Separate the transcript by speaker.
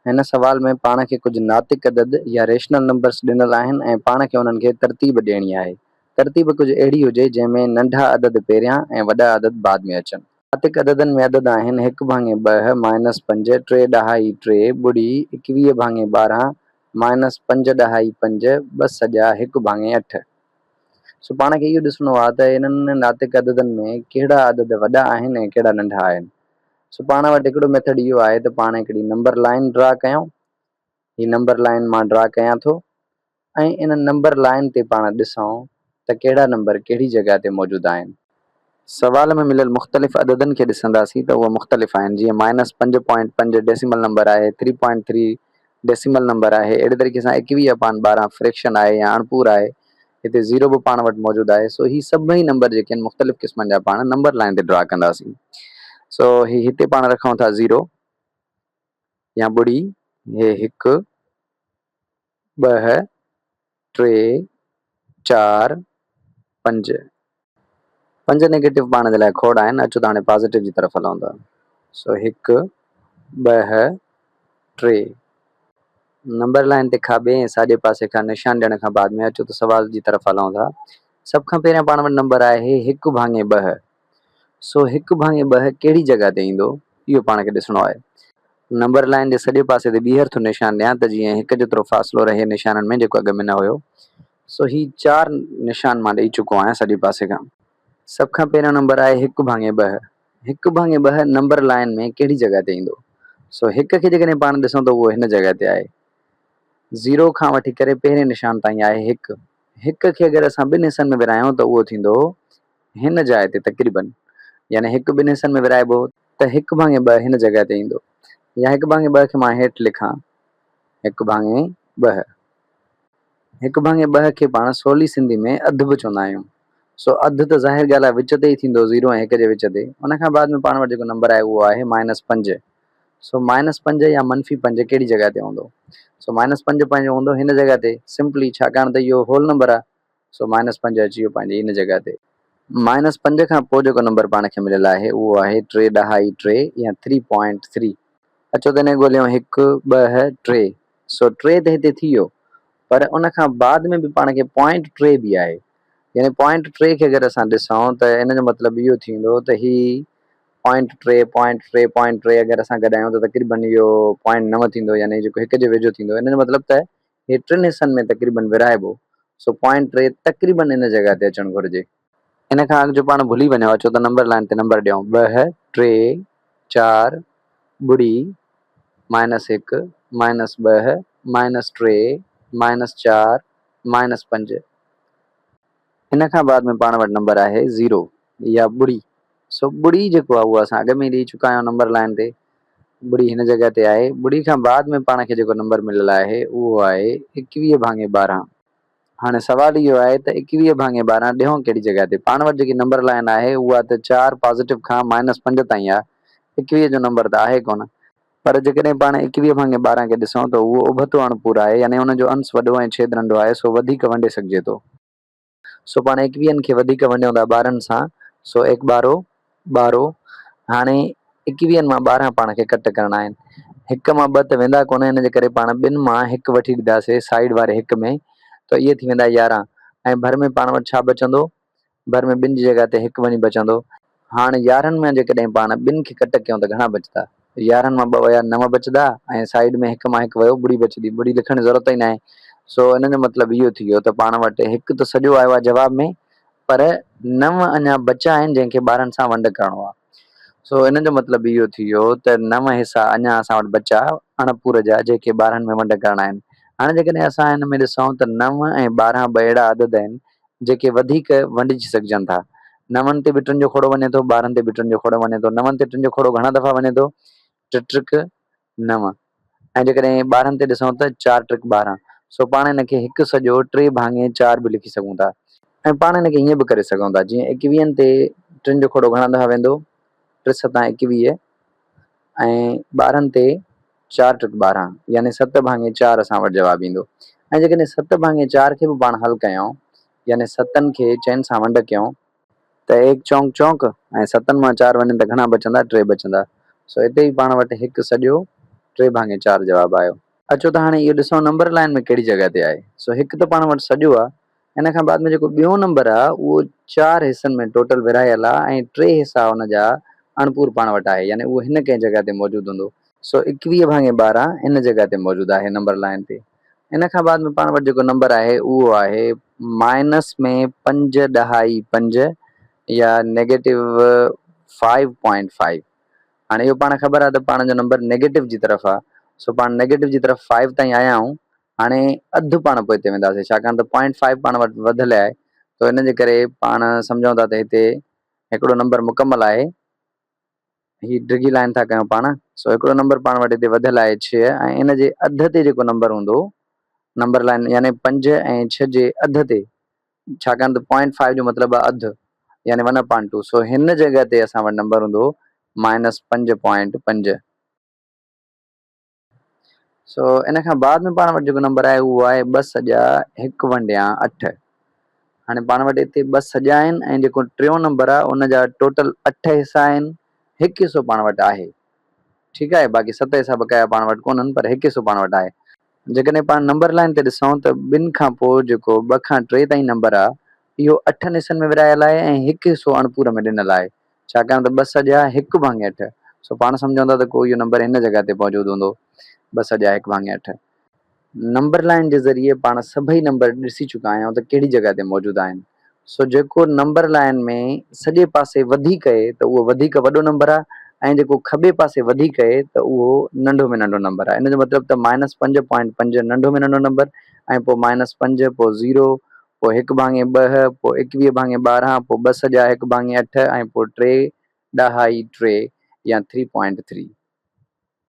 Speaker 1: هن سوال ۾ پاڻ کي ڪجهه ناطق عدد يا ريشنل نمبرس ڏنل آهن ۽ پاڻ کي انهن کي ترتيب ڏيڻي آهي. ترتيب ڪجهه اهڙي هجي جنهن ۾ ننڍا عدد پهريان ۽ وڏا عدد بعد ۾ اچن. ناطق عددن ۾ عدد آهن هڪ ڀاڱي ٻه، مائنس پنج، ٽي ڏهائي ٽي، ٻڙي، 21 ڀاڱي 12، مائنس پنج ڏهائي پنج، ٻه سڄا هڪ ڀاڱي اٺ. سو پاڻ کي اهو ڏسڻو آهي ته انهن ناطق عددن ۾ ڪهڙا عدد وڏا آهن ۽ ڪهڙا ننڍا آهن. سو پاڻ وٽ هڪڙو ميٿڊ اهو آهي ته پاڻ هڪڙي نمبر لائين ڊرا ڪيون. هي نمبر لائين مان ڊرا ڪيان ٿو ۽ ان نمبر لائين تي پاڻ ڏسون ته ڪهڙا نمبر ڪهڙي جڳهه تي موجود آهن. سوال ۾ مليل مختلف عددن کي ڏسنداسين ته اهي مختلف آهن جيئن مائنس پنج پوائنٽ پنج ڊيسيمل نمبر آهي، three point three decimal number آهي، اهڙي طريقي سان 21 اپان 12 فريڪشن آهي يا اڻپور آهي، هتي زيرو به پاڻ وٽ موجود آهي سو هي سڀئي نمبر جيڪي آهن مختلف قسمن جا پاڻ نمبر لائين تي ڊرا ڪنداسين سو هي هتي پاڻ رکون ٿا زيرو يا ٻڙي هي هڪ ٻه ٽي چار پنج پنج نيگيٽو پاڻ جي لاء کوڙ آهن اچو ته هاڻي پازيٽو جي طرف هلون ٿا سو هڪ ٻه ٽي نمبر لائن تي کاٻي ۽ ساڄي پاسي کان نشان ڏيڻ کان بعد ۾ اچو ته سوال جي طرف هلون ٿا سڀ کان پهريان پاڻ وٽ نمبر آهي هڪ ڀاڱي ٻه سو هڪ ڀاڱي ٻه ڪهڙي جڳهه تي ايندو اهو پاڻ کي ڏسڻو آهي نمبر لائن جي سڄي پاسي تي ٻيهر ٿو نشان ڏيان ته جيئن هڪ جيترو فاصلو رهي نشانن ۾ جيڪو اڳ ۾ نه هيو. سو هي چار نشان مان ڏئي چڪو آهيان سڄي پاسي کان. سڀ کان پهريون نمبر آهي هڪ ڀاڱي ٻه. هڪ ڀاڱي ٻه نمبر لائن ۾ ڪهڙي جڳهه تي ايندو؟ سو هڪ کي جيڪڏهن پاڻ ڏسون ته اهو هن جڳهه تي آهي. زيرو کان وٺي ڪري پهرين نشان تائين آهي هڪ. هڪ کي اگر اسان ٻن حصن ۾ ورهايون ته اهو ٿيندو هن جاء تي تقريبن يعني هڪ ٻن حصن ۾ ورهائبو ته هڪ ڀاڱي ٻه هن جڳهه تي ايندو يا هڪ ڀاڱي ٻه کي مان هيٺ لکان هڪ ڀاڱي ٻه. هڪ ڀاڱي ٻه کي پاڻ سولي سنڌي ۾ اڌ به چوندا آهيون. سو اڌ ته ظاهر ڳالهه آهي وچ تي ئي ٿيندو زيرو ۽ هڪ جي وچ تي. ان کان بعد ۾ پاڻ وٽ جيڪو نمبر آهي اهو آهي مائنس پنج. سو مائنس پنج يا منفي پنج ڪهڙي جڳهه تي هوندو؟ سو مائنس پنج پنهنجو هوندو هن جڳهه تي سمپلي ڇاڪاڻ ته اهو هول نمبر آهي سو مائنس پنج اچي ويو پنهنجي ان جڳهه تي. مائنس پنج کان پوء جيڪو نمبر پاڻ کي مليل آهي اهو آهي ٽي ڏهائي ٽي يا ٿري پوائنٽ ٿري. اچو ته انهي ڳوليون هڪ، ٻه، ٽي. سو ٽي ته هتي ٿي ويو پر ان کان بعد ۾ به پاڻ کي پوائنٽ ٽي به آهي يعني پوائنٽ ٽي کي اگر اسان ڏسون ته ان جو مطلب اهو ٿيندو ته هي پوائنٽ ٽي، پوائنٽ ٽي، پوائنٽ ٽي اگر اسان گڏايون ته تقريبن اهو پوائنٽ نو ٿيندو يعني جيڪو هڪ جي ويجهو ٿيندو ان جو مطلب ته هي ٽن حصن ۾ تقريبن ورهائبو، سو پوائنٽ ٽي تقريبن ان جڳهه تي اچڻ گهرجي. ان کان اڳ جو پاڻ ڀلي وڃون، اچو ته نمبر لائن تي نمبر ڏيون، ٻه، ٽي، چار، ٻڙي، مائنس هڪ، مائنس ٻه، مائنس ٽي، مائنس چار، مائنس پنج. ان کان بعد ۾ پاڻ وٽ نمبر آهي زيرو يا ٻڙي، سو ٻڙي جيڪو آهي اهو اسان اڳ ۾ ئي ڏئي چڪا آهيون نمبر لائن تي، ٻڙي هن جڳهه تي آهي، ٻڙي کان بعد ۾ پاڻ کي جيڪو نمبر مليل آهي اهو آهي 21 ڀاڱي 12. هاڻي سوال اهو آهي ته 21 ڀاڱي 12 ڏيون ڪهڙي جڳهه تي؟ پاڻ وٽ جيڪي نمبر لائن آهي اها ته چار پازيٽو کان مائنس پنج تائين آهي، 21 جو نمبر ته آهي ڪونه. پر جيڪڏهن پاڻ 21 ڀاڱي 12 کي ڏسون ته اهو ابتو اڻپور آهي يعني ان جو انس وڏو ۽ ڇيد ننڍو آهي سو وڌيڪ ونڊي سگهجي ٿو. سو پاڻ ايڪويهن کي وڌيڪ ونڊيون ٿا ٻارهن سان سو ايڪ ٻارهو ٻارهو هاڻي ايڪويهن مان ٻارهن پاڻ کي ڪٽ ڪرڻا آهن. هڪ مان ٻه ته ويندا ڪونه ان جي ڪري پاڻ ٻن مان هڪ وٺي ڏينداسي سائيڊ واري هڪ ۾ ته اهي ٿي ويندا 11 ۽ ڀر ۾ پاڻ وٽ ڇا بچندو ڀر ۾ ٻن جي جڳهه تي هڪ وڃي بچندو. هاڻ 11 مان جيڪڏهن پاڻ ٻن کي ڪٽ ڪيون ته گهڻا بچندا؟ 11 مان ٻه ويا نو بچندا ۽ سائيڊ ۾ هڪ مان هڪ ويو ٻڙي بچندي. ٻڙي لکڻ جي ضرورت ئي ناهي. سو ان جو مطلب اهو ٿي ويو ته پاڻ وٽ هڪ ته سڄو آيو آهي جواب ۾ پر نو اڃا بچا آهن جنهن کي 12 سان ونڊ ڪرڻو آهي. سو ان جو مطلب اهو ٿي ويو ته نو حصا اڃا اسان وٽ بچا اڻپور جا جيڪي 12 ۾ ونڊ ڪرڻا آهن. هاڻي جيڪڏهن اسان هن ۾ ڏسون ته نو ۽ 12 ٻه اهڙا عدد آهن جيڪي وڌيڪ ونڊجي سگهجن ٿا. نون تي به ٽن جو کوڙو وڃي ٿو، 12 تي به ٽن جو کوڙو وڃي ٿو. نون تي ٽن جو کوڙو گهڻا دفعا وڃي ٿو؟ ٽي ٽرڪ نو. ۽ جيڪڏهن 12 تي ڏسون ته چار ٽرڪ 12. سو پاڻ هن کي هڪ سڄو ٽي ڀاڱي چار به لکي سگهون ٿا. ۽ پاڻ هن کي هيئن به ڪري سگهون ٿا جيئن ايڪويهن تي ٽن جو کوڙو گهڻا دفعا ويندو؟ ٽي ستان 21 ۽ 12 تي چار ٽڪ 12 يعني ست ڀاڱي چار اسان وٽ جواب ايندو ۽ جيڪڏهن ست ڀاڱي چار کي به پاڻ حل ڪيون يعني ستن کي چئن سان ونڊ ڪيون ته ايڪ چونڪ چونڪ ۽ ستن مان چار وڃن ته گهڻا بچندا ٽي بچندا سو اتي ئي پاڻ وٽ هڪ سڄو ٽي ڀاڱي چار جواب آيو. اچو ته هاڻي اهو ڏسون نمبر لائن ۾ ڪهڙي جڳهه تي آهي. سو هڪ ته پاڻ وٽ سڄو آهي. ان کان بعد ۾ جيڪو ٻيون نمبر آهي اهو چار حصن ۾ ٽوٽل ورهايل آهي ۽ ٽي حصا ان جا اڻپور پاڻ وٽ آهي يعني اهو هن ڪنهن جڳهه تي موجود هوندو. سو 21 ڀاڱي 12 ان جڳهه تي موجود آهي نمبر لائن تي. ان کان بعد ۾ پاڻ وٽ جيڪو نمبر آهي اهو آهي مائنس ۾ پنج ڏهائي پنج يا نيگيٽو فائيو پوائنٽ فائيو. هاڻي اهو پاڻ خبر آهي ته پاڻ جو نمبر نيگيٽو جي طرف آهي سو پاڻ نيگيٽو جي طرف فائيو تائين آيا آهيون. هاڻي اڌ پاڻ پوئتي وينداسين ڇاڪاڻ ته پوائنٽ فائيو پاڻ وٽ وڌل آهي تو ان جي ڪري پاڻ سمجهون ٿا ته هتي هڪڙو نمبر مڪمل آهي. هي ڊگهي لائن ٿا ڪيون پاڻ سو هڪڙو نمبر پاڻ وٽ هتي وڌل آهي ڇهه ۽ ان جي اڌ تي جيڪو نمبر هوندو نمبر لائن يعني پنج ۽ ڇهه جي اڌ تي ڇاڪاڻ ته پوائنٽ فائيو جو مطلب آهي اڌ يعني ون اپان ٽو سو هن جڳهه تي اسان وٽ نمبر هوندو مائنس پنج پوائنٽ پنج. سو ان کان بعد ۾ پاڻ وٽ جيڪو نمبر آهي اهو آهي ٻه سڄا هڪ ونڊيان اٺ. هاڻي پاڻ وٽ هتي ٻه سڄا آهن ۽ جيڪو ٽيون نمبر آهي ان جا ٽوٽل اٺ حصا آهن هڪ حصو پاڻ وٽ آهي ٺيڪ آهي باقي ست حصا بقايا پاڻ وٽ ڪونهن پر هڪ حصو پاڻ وٽ آهي. جيڪڏهن پاڻ نمبر لائن تي ڏسون ته ٻن کان پوء جيڪو ٻه کان ٽي تائين نمبر آ اهو اٺن حصن ۾ ورهايل آهي ۽ هڪ حصو اڻپور ۾ ڏنل آهي ڇاڪاڻ ته ٻه سڄا هڪ ڀاڱي اٺ سو پاڻ سمجهون ٿا ته ڪو اهو نمبر هن جڳهه تي موجود هوندو ٻه سڄا هڪ ڀاڱي اٺ. نمبر لائن جي ذريعي پاڻ سڀئي نمبر ڏسي چڪا آهيون ته ڪهڙي جڳهه تي موجود آهن سو جيڪو نمبر لائن ۾ سڄي پاسي وڌيڪ اهي ته اهو وڌيڪ وڏو نمبر آهي ۽ جيڪو کٻي پاسي وڌيڪ اهي ته اهو ننڍو ۾ ننڍو نمبر آهي. ان جو مطلب ته مائنس پنج پوائنٽ پنج ننڍو ۾ ننڍو نمبر ۽ پوء مائنس پنج پوء زيرو پوء هڪ ڀاڱي ٻه پوء ايڪويهه ڀاڱي 12 پوء ٻه سڄا هڪ ڀاڱي اٺ ۽ پوء ٽي ڏهائي ٽي يا ٿري پوائنٽ ٿري.